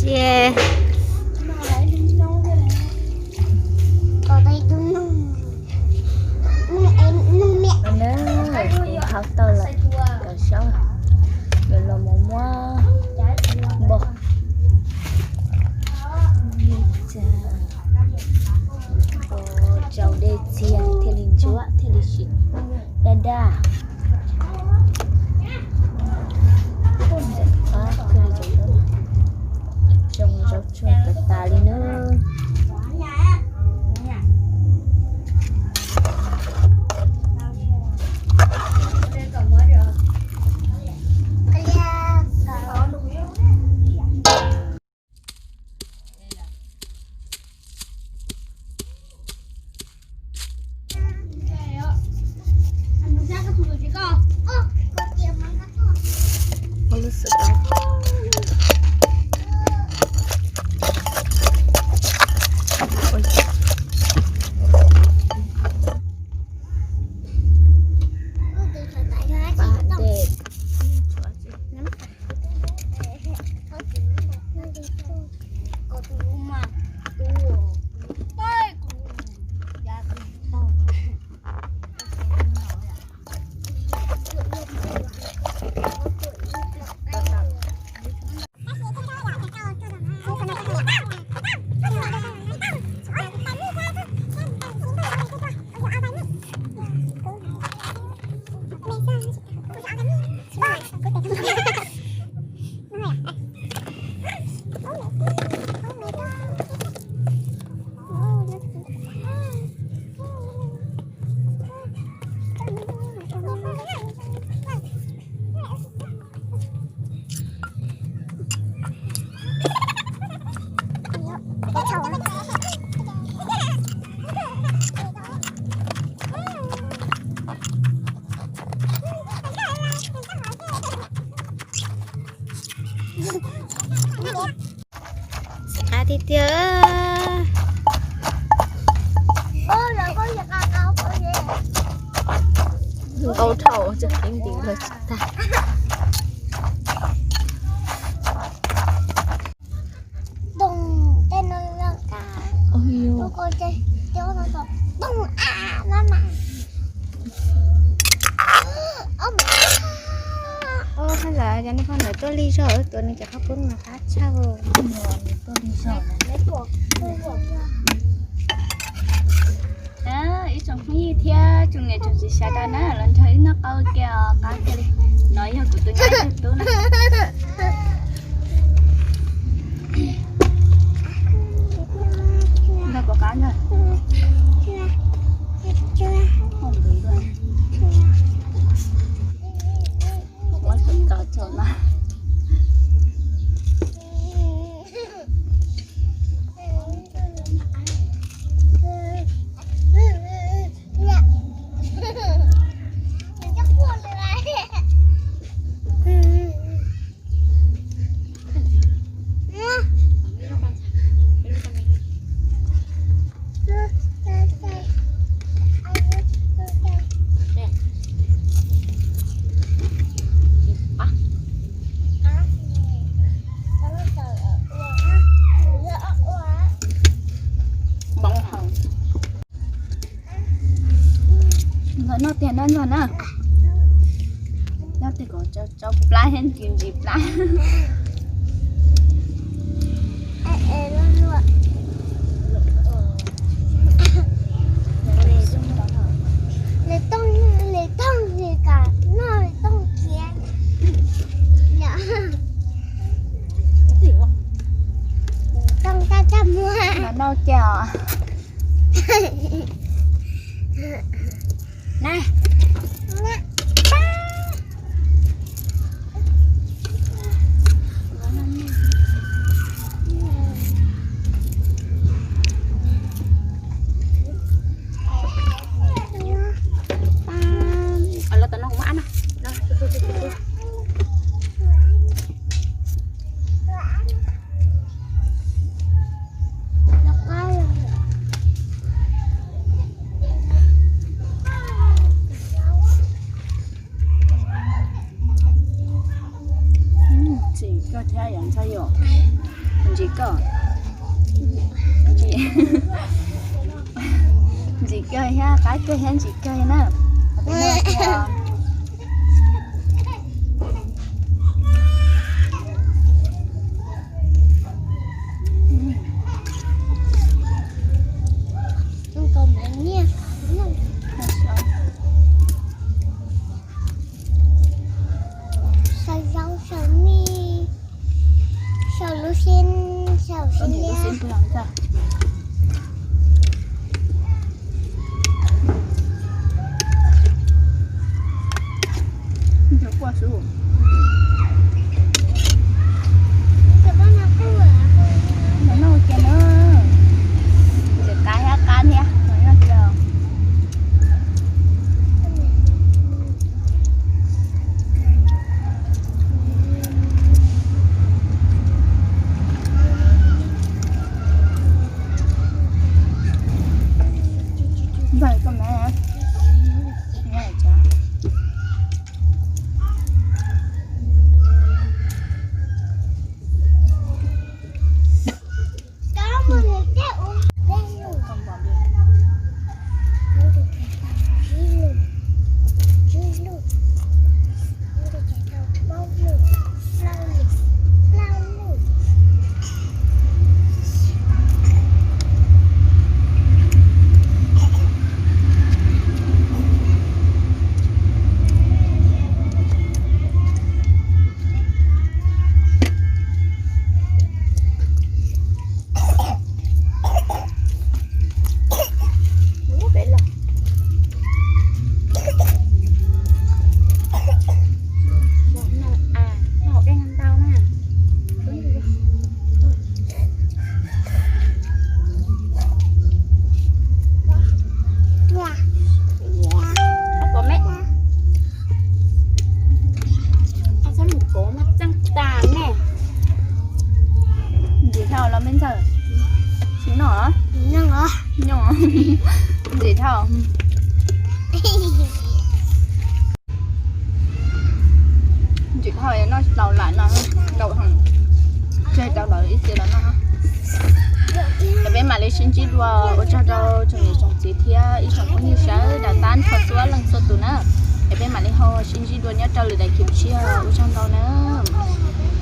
Ces kuv hau tau lawm cov zaub, yuav los mus muab npog, rau dej txiag thiaj li ntsuab thiaj li sim daj daj. Zoo zaub tsuag tas tas li na. Qab tiag tiag. Nqau dhau tsis qeeb ntim los tsis tag. Ua, haj yam cov nej phooj ywg tuaj lig zog, tuaj nws cov qhaub poob mas qab tshaj. Ib tsoom phooj ywg thiab tsoom niam tsoom txiv sawv daws na, los nrog wb noj qab ua ke os, qab kawg li. No yog kuv tus nyab tub na. Nrog kuv qab ntag. Muab tus tau tso na. Noj tiag noj noj na. Noj tiag kom tsau plab thiab ntsis ntsis plab. Lwm tooj, lwm tooj li kam noj lwm tooj kiag. Tooj taj taj muag. Noj cia os. Na. Los tom no kuv muab ab no. Tsim koj thiab yom, ntxhais yom. Ntsim kawg, ntsim kawg thiab qab kawg thiab ntsim kawg na. Xaws zaub, xaws mij, xaws lub xib, xaws xib liab. Noj kiag na, qab thiab noj kiag. Ntxim dhau los me ntxawm, tsis noj los? Noj, ntxim dhau. Ntxim dhau noj tsis tau lawm no, tseg tau lawm ib txhia los noj. Es peb mam li sib ntsib dua, ua tsaug rau tsoom niam tsoom txiv thiab ib tsoom phooj ywg sawv daws tag nrho txhua leej txhua tus na. Es peb mam li ho sib ntsib dua nyob rau lwm daim clip tshiab, ua tsaug ntau na.